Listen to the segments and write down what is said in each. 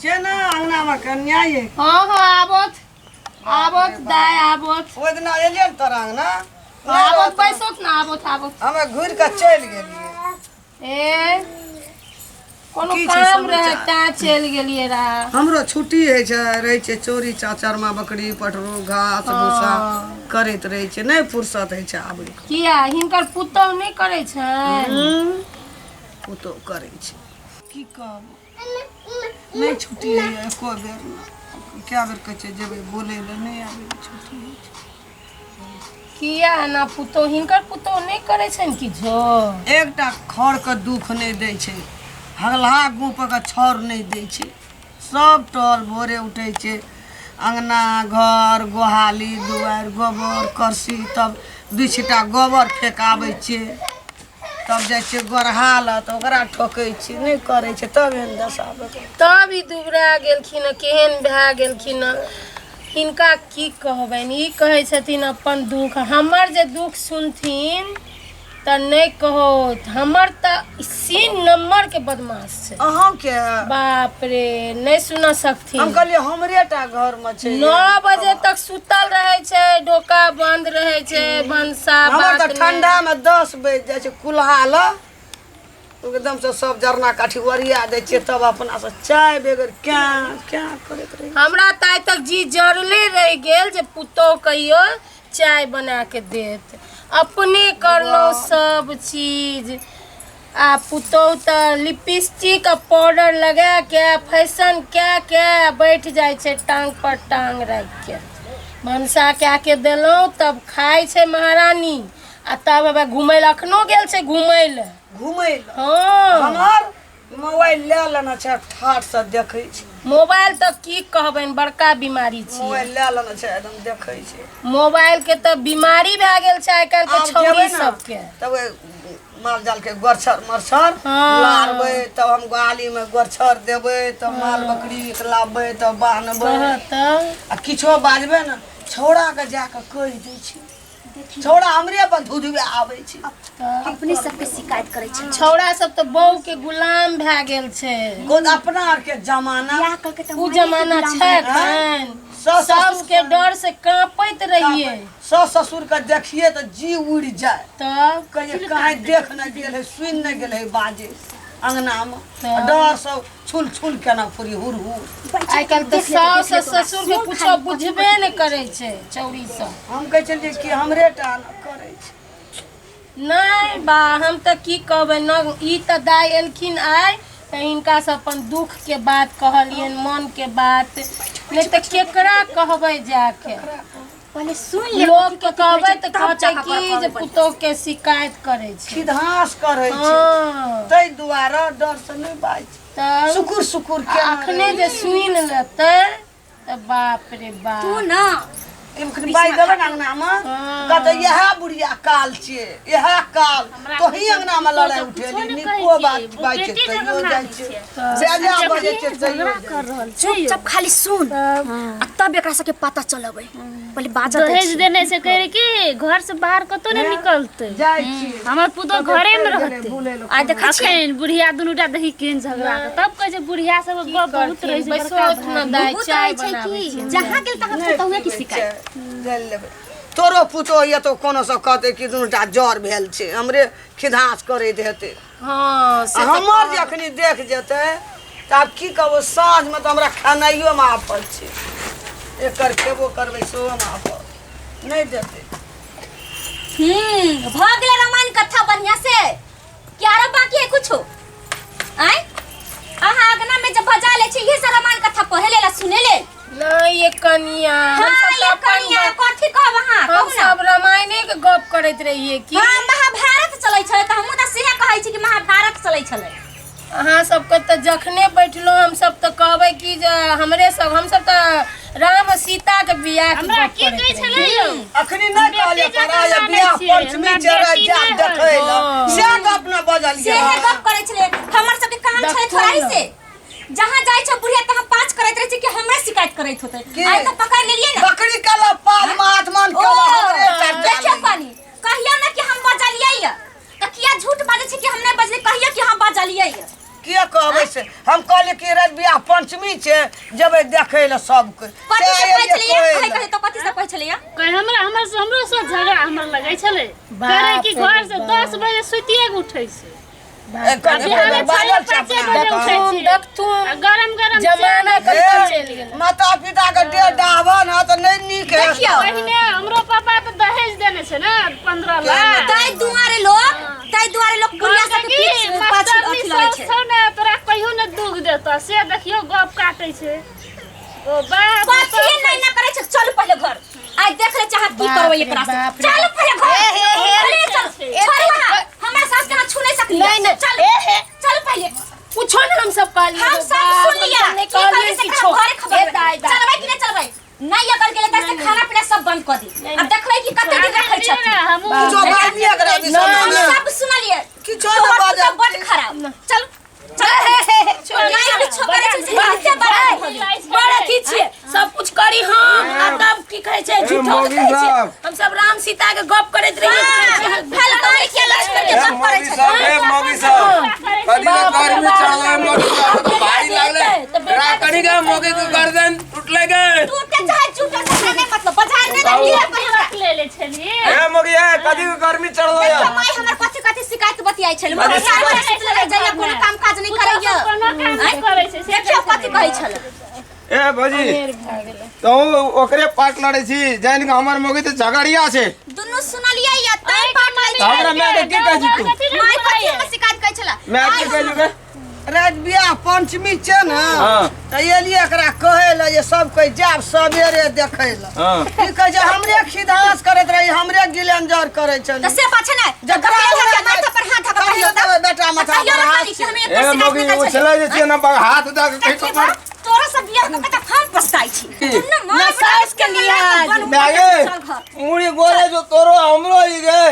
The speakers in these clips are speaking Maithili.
छै ने अङ्गनामे कन्या ये। हाँ हाँ, आबोथ आबोथ दाय आबोथ। ओहि दिना एलियै ने तोरा अङ्गना। आबोथ, बैसोथ ना, आबोथ आबोथ। हमे घुरि कऽ चलि गेलियै। ए, कोनो की छै काम रहे समाचार? तैं चलि गेलियै रहे। हमरो छुट्टी होइ छै, रहै छै चोरी चाचरमा, बकरी पटरू घास भूसा करैत रहै छै, नहि फुर्सत होइ छै आबैके। किया, हिनकर पुतहु नहि करै छनि? पुतहु करै छै। की कहब, नहि छुट्टी होइए एको बेर नहि। कए बेर कहै छै जेबै बोलै लए, नहि आबै छुट्टी होइ छै। किया एना पुतहु, हिनकर पुतहु नहि करै छनि किछो? एकटा खरके दुःख नहि दै छै, हगलहा गूँपके छाउर नहि दै छै। सब टहल भोरे उठै छै, अङ्गना घर गोहाली दुआरि गोबर करसी, तब दू छिटा गोबर फेकाबै छियै, तब जाइ छियै गोरहा लए, तऽ ओकरा ठोकै छियै। नहि करै छै तब एहन दशा भऽ गेल। तब ई दुबरा गेलखिन हँ, केहन भए गेलखिन हँ। हिनका की कहबनि, ई कहै छथिन अपन दुःख। हमर जे दुःख सुनथिन तऽ नहि कहो, हमर तऽ सीन नम्बरके बदमाश छै। अहाँके बाप रे, नहि सुना सकथिन। हम कहलियै हमरे टा घरमे छै। 9 बजे तक सुतल रहै छै, ढोका बंद रहै छै, भनसा हमर बात तऽ नहि। ठंडामे 10 बाजि जाइ छै, कुल्हा लऽ एकदम से सब जरना काठी ओरिया दै छियै, तब अपना से चाय बगैर क्या क्या करैत रहै। हमरा तऽ आइ तक जी जरले रहि गेल जे पुतोह कहियो चाय बना के देत। अपने करलहुँ सब चीज, आ पुतोह तऽ लिपस्टिक आ पाउडर लगा के फैशन कए के बैठ जाइ छै टांग पर टांग राखि के। भनसा कए के देलहुँ तब खाइ छै महारानी, आ तब हबे घुमै लए अखनो गेल छै घुमै लए। घुमै लए? हँ। हमर मोबाइल लए लेना छै, ठाठ से देखै छै। मोबाइल तऽ की कहबनि, बड़का बीमारी छै। मोबाइल लए लेना छै, एकदम देखै छै। मोबाइल के तऽ बीमारी भए गेल छै आइ काल्हि के आब छौड़ी जेबै ने सबके। तब ओहि माल जाल के गोरछर मरछर लारबै, तब हम गोहाली में गोरछर देबै, तब माल बकरी के लाबबै, तब बान्हबै। कह तऽ। आ किछो बाजबै ने, छौड़ा के जाके कहि दै छै, छौड़ा हमरे पर धुधुबे आबै छै। अपने सबके शिकायत करै छै। छौड़ा सब तऽ बहू के गुलाम भए गेल छै। गोद अपना आर के जमाना बियाह कऽ के तऽ ओ माइए के जमाना गुलाम छै बना एखन? सास सास के डर से कांपैत रहिए। सास ससुर के देखिए तऽ जी उड़ि जाए। तब कहिए कहीं देख नहि गेल है, सुनि नहि गेल है, बाजे अंगना में तऽ डर सब छुल छुल केना फुरी हुर हुर। आइ काल्हि तऽ सास आ ससुर के कुछो बुझबे नहि करै छै चौरी सब। हम कहै छलियै कि हमरे टा ने करै छै। नहि बा, हम तऽ की कहबै न, ई तऽ दाइ एलखिन आइ तऽ हिनकासँ अपन दुःखके बात कहलियनि, मनके बात। नहि तऽ केकरा कहबै जाके? पहिले सुन ले। लोकके कहबै तऽ तब कहतै जाके की ओकरा जे कहबै। पुतोहके शिकायत करै छै, खिधास करै छै। हँ, ताहि दुआरे डर से नहि बाज छै। तब सुकुर सुकुर आ केना अखने जे सुनि लेतै तऽ बाप रे तू बाप। ना एखन बाजि देबै ने अंगनामे, हँ। कहतै इएह बुढ़िया काल छियै, इएह काल तोही अंगनामे लड़ाइ उठेली। नीको बात बाजै छै तैयो जाइ छै, बेजा बजै छै तैयो जाइ छै। चुपचाप खाली सुन आ तब एकरा सबके पता चलबै। पहिले बाजऽ दै दहेज छी। देने से कह रहे कि घर से बाहर कतौ नहीं निकलते, जाइ छी हमर पुतोह घरे में रहते। बुलै लए। आइ देखै छियै अखन बुढ़िया दुनूटा देखी केहन झगड़ा के, तब कहै छै बुढ़िया सब गप बहुत रहै छै। बड़का बैसोथ न दाइ, बहुत चाय रहै छै बनाबै कि छी। जहाँ गेल तहाँ पुतहुए की शिकायत। जानि लेबै, तोरो पुतोह ये तो कोनो सब कहतै कि दुनूटा जर भेल छै, हमरे खिधास करैत हेतै। हँ, से आ तऽ हमर जे अखनी देख जेतै तऽ आब की कहबो, साँझमे तऽ हमरा खेनाइयोमे आफत छै, एकर खेबो करबै सेहोमे आफत नहि देतै। भऽ गेलै रामायण कथा बढ़िया से कि आरो बाकी है कुछो? आँय, अहाँ अगना में जब बजा ले छी इहे सब रामायण कथा पढ़े ले ला सुने ले। नहीं ये कनिया, हम हाँ सब ये तऽ अपन कनिया कथी कहब अहाँ? हम कहू ना। सब रामायणे के गप करैत रहिए की। हाँ, महाभारत चलै छलै तऽ हमहूँ तऽ सेहे कहै छी कि महाभारत चलै छलै। अहाँ सबके तऽ जखने बैठलहुँ हम सब तऽ कहबै कि जे हमरे सब, हम सब तऽ राम आ सीता के बियाह के हमरा गप की करैत कहै रहियै। छलै यौ? अखनी नहि कहलियै बेटी तोरा जकाँ जे बियाह मानै छियै, पंचमी हमरा छै बेटी जा नहि देखै हइ। लए, से गप ने बजलियै। सेहे गप करै छलै। हमर सबके काम छलै देखू थोड़ा ही ने। से जहां जाय छै बुढ़िया तहां पाँच करैत रहै छै कि हमरा शिकायत करैत होतै। के? आइ तऽ पकड़ लेलियै ने। बकरी कला पाल महात्मान ओ कला हमरे चर्चा देखियौ नहीं। कनी कहियौ ने कि हम बजलियै ये तऽ किया झूठ बाजै छै कि हम नहि बजलियै कहियौ कि हम बजलियै ये। किया कहबै से हम कहलियै कि राति बियाह पंचमी छै जेबै देखै लए सबके। कथी से से कहै एलियै छलियै कहै कहै लए। कहै तऽ कथी से कहै छलियै? कहे हमरा हमर हमरो से झगड़ा हमर लगै छलै करे कि बाप घर रे से बाप। 10 बजे सुतिए के उठै छै। ए, कनी बिहाने बाजल छै 5:30 अपना। बजे उठै देखथुन छियै। देखथुन आ गरम गरम जमाना चाय कतऽ चलि गेलै। माता पिता के देह डाहबन है तऽ नहि नीक है। देखियौ पहिने हमरो पापा तऽ दहेज देने छै ने 15 लाख। ताहि दुआरे लोक बुढ़िया सबके कहलकै पीठ कि पाछू मास्टरनी अथी लगै साउस छै। छौ ने तोरा कहियो ने दुख देतौ से देखियो गप काटै छै ओ बाप रे कथिए बाप। नहि ना करै छै। चलू पहिले घर आइ देख ले चाहे की बाप करबै रे एकरा से। बाप रे। चलू पहिले घर। हे, हे, हे, पहिले चलू। छोड़ू अहाँ हमरा सास के अहाँ छू नहि सकलियै। नहि, नहि। चलू हे, हे। चलू पहिले। कुछो ने हम सब कहलियै। हम सब सुनलियै। नहि की करबै कहलियै से किछो। घरे खबर हे दाइ, दाइ। चलबै कि नहि चलबै? नहि अगर गेलै तऽ से खाना पीना सब बंद कऽ दी। अब देखबै कि कते दिन रखै छथिन। हमहूँ किछो बाजनी एकरा दिस हम नहि। सब सुनलियै। किछो नहि तोहर बाजल। पुतहु बड्ड खराब। चलू चलू। नहि किछो करै छै से हिस्से बड़ा भऽ गेल। बड़ अथी छियै सब कुछ करी हम आ तब की कहै छै झूठो के मौगी कहै छै। साहब। हम सब राम सीता के गप करैत रहियै तऽ कहै छै, फलदारी के लक्ष्मण के ए गप करै मौगी छै। साहब, ए मौगी साहब, कनी के गर्मी चढ़लै मौगी साहब तऽ भारी लागलै। कनी के मौगी के गर्दन टूटलै गे। टूटे चाहे झूठे से हमरा नहि मतलब बाजार नहि रखलियै पर हमरा। ले ले छलियै। ए मौगी ए कथी के गर्मी चढ़लै? देखियौ माय हमर कथी कथी शिकायत बतियाइ छलै। अरे मगर सारा शिकायत- सुतल रहि जाइए कोनो काम काज नहि करैए। कोनो काम नहि करै छै से। देखियौ कथी कहै छलै। ए भौजी तहु ओकरे पाट लड़ै छी जानि के हमर मौगी तऽ झगड़िया छै। दुनू सुनलियै या तैं पाट लै तऽ हमरा माय के की कहै छी तू? माय कथी हमर शिकायत कहै छलै? माय की कहै छी गे? राति बियाह पंचमी छै ने हाँ। तऽ एलियै एकरा कहै लए जे सब कोइ जायब सवेरे देखै लए। हाँ। की कहै छै हमरे खिधास करैत रही हमरे गिलेंजर करै तऽ छली। से बात छै ने जकरा जकरा ओकरा माथा पर हाथ धऽ कऽ कहियो कहियौ तऽ देबै बेटा माथा कहियौ पर ने हाथ कनी कि हमे ए एकर शिकायत मौगी नहि करै उछलै छलियै। जे छियै ने बग हाथ दऽ के देखियौ कपर बा, तोरा सब बियाह कऽ के तऽ हम पछताइ छी। दुनू माय ना सास के लिहाज। माय गे चल घर। मुड़ी गोरे जो तोरो हमरो ई गे।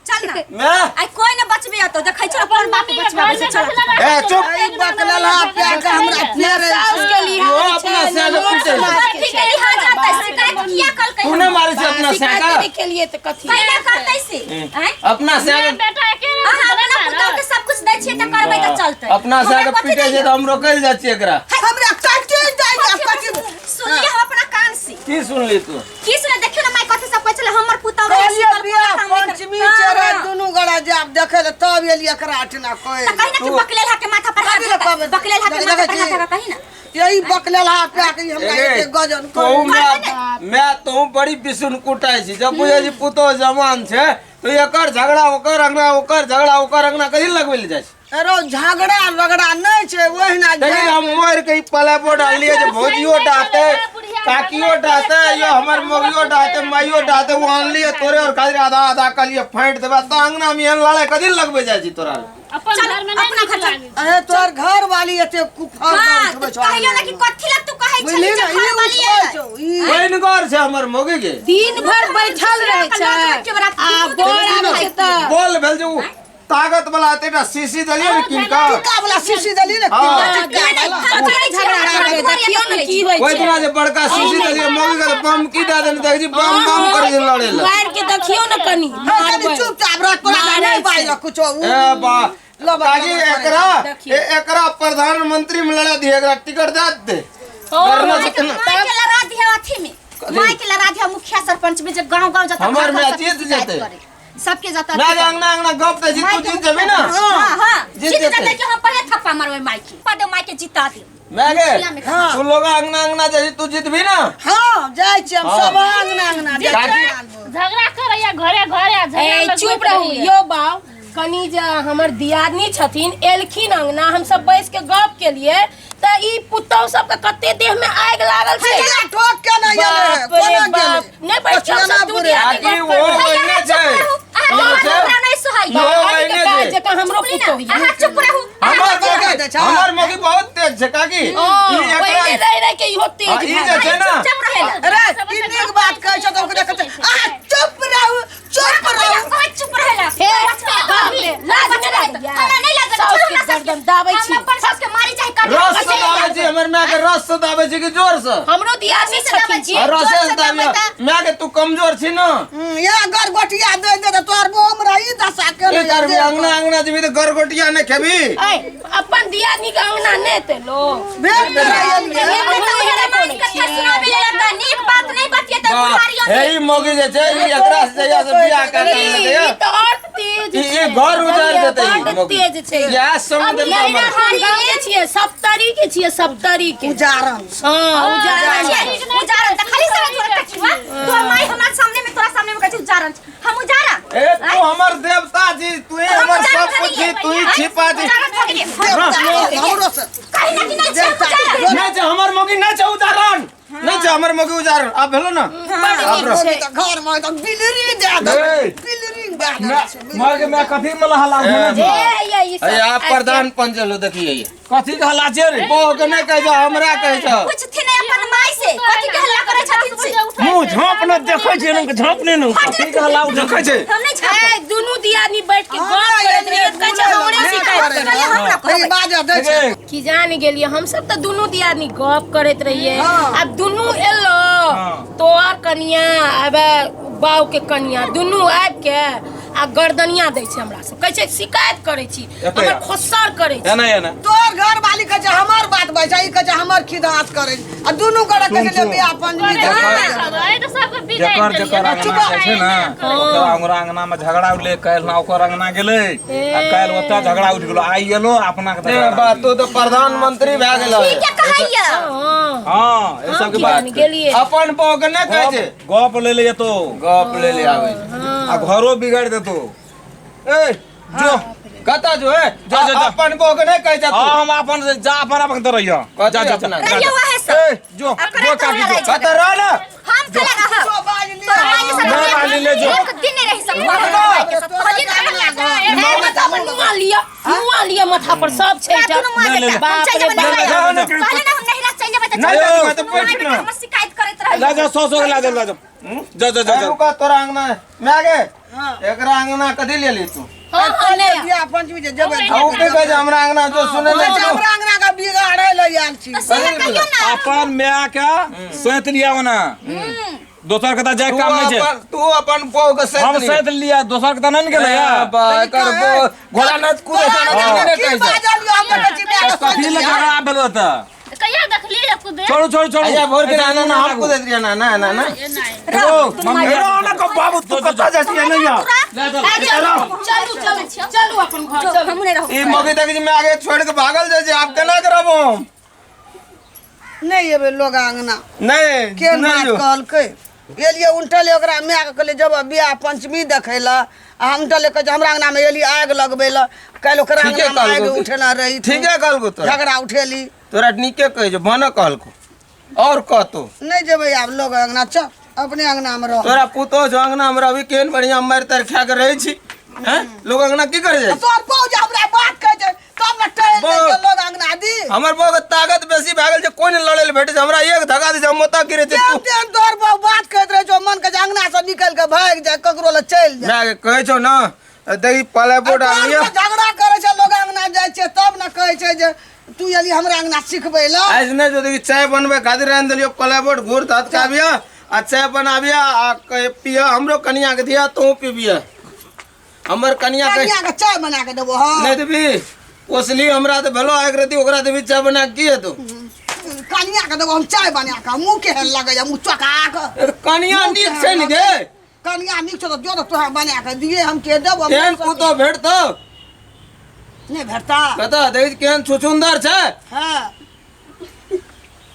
चल ना। माय आइ कोई न बचबे अतो देखै छौ अपन बाप बचबाबै छै चल। ए चुप। ई बकलेला प्यार के हमरा फेरे साउस के लिहाज इहो अपना छै, से ननद पीटै छै। समाज के कथी के लिहाज आतै शिकायत किया कलकै? तू नहि मारै छी अपना शिकायत सैका? नहि केलियै तऽ कथी? कैला करतै से आँय? अपना सैका बेटा के अहाँ अपना पुतहु के सब कुछ दै छियै तऽ करबै तऽ चलतै। अपना हमरा सैका कथी पीटै छै दैया? तऽ हम रोकल जाइ छियै एकरा। हमरा कटी जाइ छै कटी। सुनलियै हम अपना कान से। की सुनली तू? की सुने देखियौ ने माय कथी सब कहै छलै हमर पुतहु रहै कहलियै सुतल, कोनो बियाह काम नहि करै। पंचमी हाँ, छै रे हाँ। दुनू गोरा जायब देखै लए तब एलियै एकरा अठिना कहै तऽ कही ने कि बकलेल हा के माथा पर हाथ कथी लए धऽ कहबै? बकलेल हा के देखै माथा पर छी? हाथ धऽ कऽ कही ने। यही बकलेला प्या के हमरा ए, एते गजन तोहू करू। मैं तोहू बड़ी बिसुन कुटाइ छी जब बुझै छी पुतोह जवान छै तो एकर झगड़ा ओकर अंगना ओकर झगड़ा ओकर अंगना कहीं लगबै लए जाइ छै। अरे झगड़ा रगड़ा नहि छै ओहिना। देखी हम मर के ई पलेबो डाललियै जे भौजियो डाहते काकियो डाहते यो हमर मौगियो डाहते माइयो डाहते ओ आनलियै तोरे और खातिर आधा आधा कहलियै फाटि देबै तऽ अंगना मे एहन लड़ाइ कथी लगबै जाइ छी तोरा? अपन चल, घर में नहीं अपना नीक घर चल। लागै छै। अहे तोहर घर वाली एते कुफर हाँ उठबै तऽ छौ। कहियौ ने कि कथी लए तू कहै बुझली छली ने जे ई घर वाली उठबै एलै? छौ ई। बहिनगर छै हमर मौगी के। दिन भर बैठल रहै छै आ बर आबै छै तऽ बोल भेल जे उ ताकत वाला एतेटा शीशी देलियै ने कीन कऽ। टिक्का वाला शीशी देली ने। हाँ। टिक्का वाला। कते झगड़ा करबै देखियौ ने की होइ ओहि छै। दिना जे बड़का शीशी देलियै मौगी के तऽ बम की दए देने देखै छी बम बम करै छै लड़ै लए। मारि के देखियौ ने कनी। हँ, कनी चुपचाप रह तोरा नहि बाजल कुछो ए बा लबड़ काकी लबड़ करै एकरा देखियौ। एकरा प्रधानमंत्री में लड़ा दिए एकरा टिकट दे दे करना छै केना? माय के लड़ा दिहे अथी में माय के लड़ा दिहे मुखिया सरपंच में जे गांव गांव जता हमर घर घर माय सबके जीत शिकायत जेतै। करे। सबके जता ना जे अंगना अंगना गप दै छी तू जीत जेबही ना। हां हां जीत जीत जेतै। जेतै कि हम पहिले थप्पा मारबै माय के पदे माय के जिता दे। मैं गे मुखिया में हाँ। तू लोग अंगना अंगना जाइ तू जीतबी ना। हाँ जाइ छी हम हाँ। सब अंगना अंगना जाइ काकी। छी। झगड़ा करैया घरे घरे आ झगड़ा ए लगबैत चुप रहू। रहैया। यौ बाउ कनी जे हमर दियादनी छथिन एलखिन अंगना हमसब बैस के गप केलिए तऽ ई पुतहु सबके कते देह में आगि लागल छै। केना ठोक के नहि गेलै बाप रे कोना बाप। गेलै? नहि बैठ के हमसब दू पूरे। दियादनी काकी गप वो करबै। ओहिने छै। अहाँ इहो के छै। हमरा नहीं सोहाई। इहो अहाँके ओहिने काज छै। जकाँ हमरो पुतहु यऽ। अहाँ चुप रहू। हमर कह मौगी दै छौ। हमर मौगी बहुत तेज छै काकी। ओ, ई एकरा पहिले रहि रहि के इहो तेज हाँ, ई भए जे छै ना चुपचाप रहेला। अरे ई नीक बात कहै छौ तऽ ओकरे कहै छै आ चुप रहू चुप रहू। कहै चुप रहेला। हे, बाप रे, लाज नहि लागैया? हमरा नहीं लागल। साउस छोड़ू के हमरा सास के। गर्दन दाबै छी। हम अपन सास के मारी चाहे काटी। रस से दाबै माय के रस से दाबै छै कि जोर से? हमरो दियादनी रसे से दाबै छथिन छी। जी। आ रसे जोर से से दाबियो। दाबै त- माय के तू कमजोर छी ना। या गरगोटिया दे दे त तोहर मुँह हमरा ई दशा के की करबी अंगना अंगना जेबी तऽ गरगोटिया नहि खेबी। ऐ अपन दियादनी के अंगना नहि एतै लोग। भेट करै एलियै। एक तऽ उहे रामायण कथा सुनाबे ले लगता नीक बात नहीं बतियेतै बुढ़ारियो हे ई मौगी जे छै ई एकरा से जहिया से बियाह कर ई लेलकै ई तऽ और तेज ई- ई छै। घर उजाड़ि देतै ई बड्ड मौगी। तेज छै। इएह अब समझ लैला हम गाँव के छियै, सप्तरी के छियै, सप्तरी के। उजारन। हाँ, उजारन। छियै उजारन तऽ खाली समझ तोरा कछुआ तोहर माई हमरा सामने में तोरा सामने में कहै छै उजारन छै। हम उजारन ए तू हमर देवता छी, तू ही हमर सब कुछ छी, तू ही छिपा छी। उजारन भऽ गेलियै। देवता हमरो से। कहीं ना कि नहीं छै उजारन। नहि छै हमर मौगी, नहि छै उदाहरण, नहि छै हमर मौगी उदाहरण। आब भेलो ना। बड्ड नीक छै। तऽ घर में तऽ बिलरी दए दे ए। बिलरी दए दे छै। मर के मैं कथी में हल्ला उठेने छी? ए, ये ई सब अरे आप प्रधान पंच लो देखिए ये। कथी के हल्ला छै रे? बहू के नहि कहै छौ, हमरा कहै छौ। पूछथिन नहीं अपन माई से कथी के हल्ला करै छथिन से। मुँह झाँप न देखै छै ने झाँप नहि ने कथी के हल्ला देखै छै? हम नहीं झाँपब। ए, दुनू दियादनी बैठ के गप करैत रहियै तऽ कहै छै हमरे शिकायत कहलियै करै। हमरा कहबै। बाजऽ दै छै। की जान गेलियै हम सब तऽ दुनू दियादनी गप करैत रहियै। आब दुनू एलो तोहर कनिया आब बाऊ के कनिया दुनू आबि के आ गर्दनिया दै छै हमरा सब, कहै छै शिकायत करै छी, एतै हमर आ। खोसर करै छी। एना एना तोहर घर वाली कहै छै हमर बात बजै छै, ई कहै छै हमर खिदास करै छै। आ दुनू गोटे कहै छै सुन, बियाह पंचमी सबके जकर जकर अंगना जाइ छै ने ओकर हमरा अंगना में झगड़ा उठले, काल्हि ना ओकर अंगना गेलै आ काल्हि ओतऽ झगड़ा उठि गेलो, आइ एलो अपना के ए झगड़ा बा तू तऽ प्रधानमंत्री भए गेल। ठीक है कहैया। हँ, हँ एहि हम सबके की बात जान गेलियै। अपन बहू के नहि कहै छै। गप ले ले तो गप ले ले आबै छै। आ घरो बिगाड़ि देतो। ए जो कतऽ जो ए? जो, जो, जो। अपन बहू के नहि कहै छै तू। हाँ हम अपन जा अपन अपन तऽ रहियो। कथी जा जा जा अपना? रहियो वहे से। ए जो अपना जो तो काकी लड़ाई जो कतऽ रह ना। हम कला रहब। तोरा माई के साथ नहीं बाली ले जो। एक दिन नहीं रह सकब तोरा माई के साथ। कहलियै ना हमरा ए, माथा पर नुआ लिअ, नुआ लिअ माथा पर सब छै। तोरा दुनू माँ ले, ले, बेटा। ले। हम चलि जेबै बाप रे नैहरा। बाप। कहलियै ना हम नैहरा चलि जेबै तऽ नहि चलि जेबै जेबै। तऽ दुनू माई बैठ बेटा ना। हमर शिकायत करैत रहै। ला जा 100 100 के ला जा ला जा जा जा जा ए, जा रुका तोरा अंगना माय गे एकरा अंगना कथी लेली तू? हँ हँ नहि। बियाह पंचमी जे जेबै। आ उ की कहै छै हमरा अंगना जो सुनै नहि कहै छै छौ। हमरा अंगना के बिगाड़ै लए आयल छी। तऽ से कहियौ ना। अपन माय के सैत लिया ओना दोसर के तऽ जाय तू काम नहि छै। अपन तू अपन बहू के हम सैत लिया। सैत लिया दोसर के तऽ नहि ने गेलै ए बा एकर बहू घोड़ा नाच कूदै छै ना हाँ। नहि की कहै छै। बाजल यौ, हम तऽ कहै छी माय के कथी लए झगड़ा भेलो तऽ? कहिया देखलियै जे कुदे? छोड़ू छोड़ू छोड़ू। अइया भोर के ना ना हम कूदैत रहियै ना ना ना ना। मम्मी रो ना को बाबू तू कतऽ जाइ छियै नहि या। चलू चलू चलू अपन घर चलू। हमहूँ नहि रहब। ई मौगी देखै छी माय के छोड़ि के भागल जाइ छै, आब केना करब हम? नहि एबै लोग अंगना। नहि के नहि बात जो। कहलकै एलियै उनटले ओकरा माय के कहलियै जब बियाह पंचमी देखै लए आ हम उनटले कहै छै हमरा अंगना में एली आगि लगबै लए, काल्हि ओकरा ठीके अंगना में आगि कहलकौ। उठेना रही तू। ठीके कहलकौ तोरा। झगड़ा उठेली। तोरा नीके कहै छौ भने कहलकौ और कहतौ। नहि जेबै आब लोग अंगना, चल अपने अंगना में रह। तोरा पुतोह छौ अंगना में रहबी केहन बढ़िया मारि तारि खा के रहै छी हैं? लोग अंगना की करे जाइ छै? तोहर बहू जे हमरा बात कहै छै तब ने टहलि जाइ छै लोग अंगना दी। हमर बहू के ताकत बेसी भए गेल छै, कोइ नहि लड़ै लए भेटै छै, हमरा एक धक्का दै छै हम ओतऽ गिरै छै। तेहन तू तेहन तोहर बहू बात कहैत रहै छौ, मन के जे अंगना से निकलि के भागि जाय ककरो लग चलि जाय। माय के कहै छौ ना देखी पले बोर्ड तोहर आनलियै। पर झगड़ा करै छै लोग अंगना जाइ छै तब ने कहै छै जे तू एली हमरा अंगना सिखबै लए। आइ नहि जो देखी चाय बनबै खातिर आनि देलियौ पले बोर्ड घूर धात के आबिया आ चाय बनाबिया आ पिया हमरो कनिया के दिया तोहूँ पीबिया। हमर कनिया के कनिया के चाय बना के देबो। हँ नहि देबी पोसली हमरा तऽ भेलो एक रति ओकरा देबी चाय बना के की हेतौ? कनिया के देबो हम चाय बना के, मुँह केहन लगैया मुँह चका के। ए, कनिया नीक छै ने गे? कनिया नीक छौ तऽ जो तऽ तोरा बना के दिए हम के देबो। केहन पुतोह भेटतौ? नहि भेटता। कतऽ देखै छी केहन छुछुन्दर छै। हँ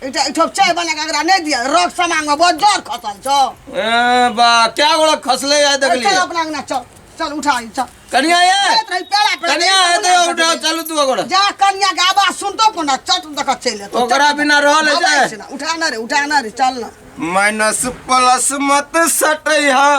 एकटा एकठो चाय बना के एकरा नहि दिअ, रग समांग में बहुत जोर खसल छौ। ए बा क्या गोड़ा खसले आइ देखलियै। चल अपना अंगना चल चल उठा ई, चल। कनिया ये जाइत रही पेड़ा पे। कनिया हेतै उठाओ चलू तू गोड़ा। जा कनिया के आवाज सुनतो कोना चट दऽ चलि एतौ। ओकरा बिना रहल आवाज छै। छै ना, उठा ना रे उठा ना रे चल ना। माइनस प्लस मत सटैहा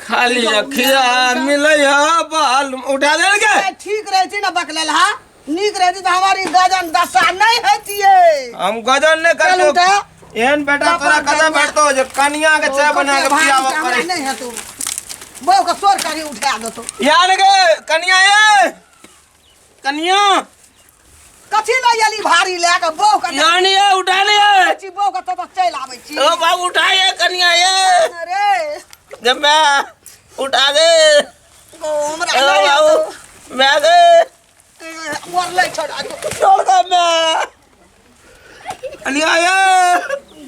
खाली अखिया मिलैहा बाल उठा देल के। ए, ठीक रहै छी ना बकलेल हा, नीक रहती तऽ हमारी गजन दशा नहीं होतियै। हम गजन नहि चल करबो। उठा। एहन बेटा तोरा कतऽ भेटतौ जे कनिया के चाय बना के पियाबऽ हमरा पड़ै। नहीं हेतौ, बहू के शोर करी उठा देतौ। यार गे कनिया ये कनिया कथी लऽ एली भारी लए कऽ बौह के यानी ये उठा लिये छी बौह के तब चलि आबै छी ओ बाबू उठाइए कनिया ये अरे जब मैं उठा दे गो हमरा ओ नहि बाबू मैं दे मरलै छोड़ा छोड़ दे मैं कनिया ये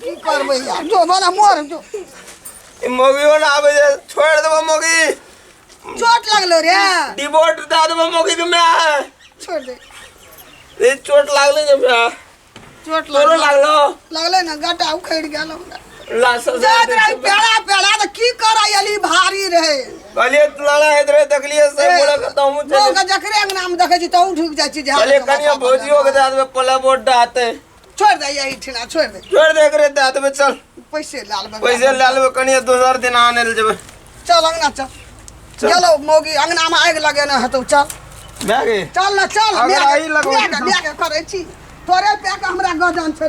की करबै यार जो बना मर जो ई मोगियो ना आबै छै छोड़ देबो मोगी चोट लगलो रे डिवोर्ट दे देबो मोगी के मैं छोड़ दे ई चोट लागलै जे मैं चोट तोरो लगलो लागलो लगलै ने गटा उखड़ि गेल हमरा ला ससुर जाइत रही पेड़ा पेड़ा तऽ की करै एली भारी रहै कहलिए लड़ा होइत रहे देखलिए सब बोले के तो हमहूँ बौह चले के जकरे अंगना में देखै छी तहूँ ढुकि जाइ छी जे कहलिए कनिया भौजियो के दे देबै पला बोर्ड आते छोड़ दे यही ठिना छोड़ दे छोड़ दे एकरे दे देबै चल पैसे लाल लेबै पैसे लए लेबै कनिया दोसर दिन आनै लए जेबै चल अंगना चल चल। गेलो मौगी अंगना में आगि लगेने हेतौ चल भए गेल चल ना चल अगर माय आगि लगबै के करै छी तोरे पे के हमरा गजन छै।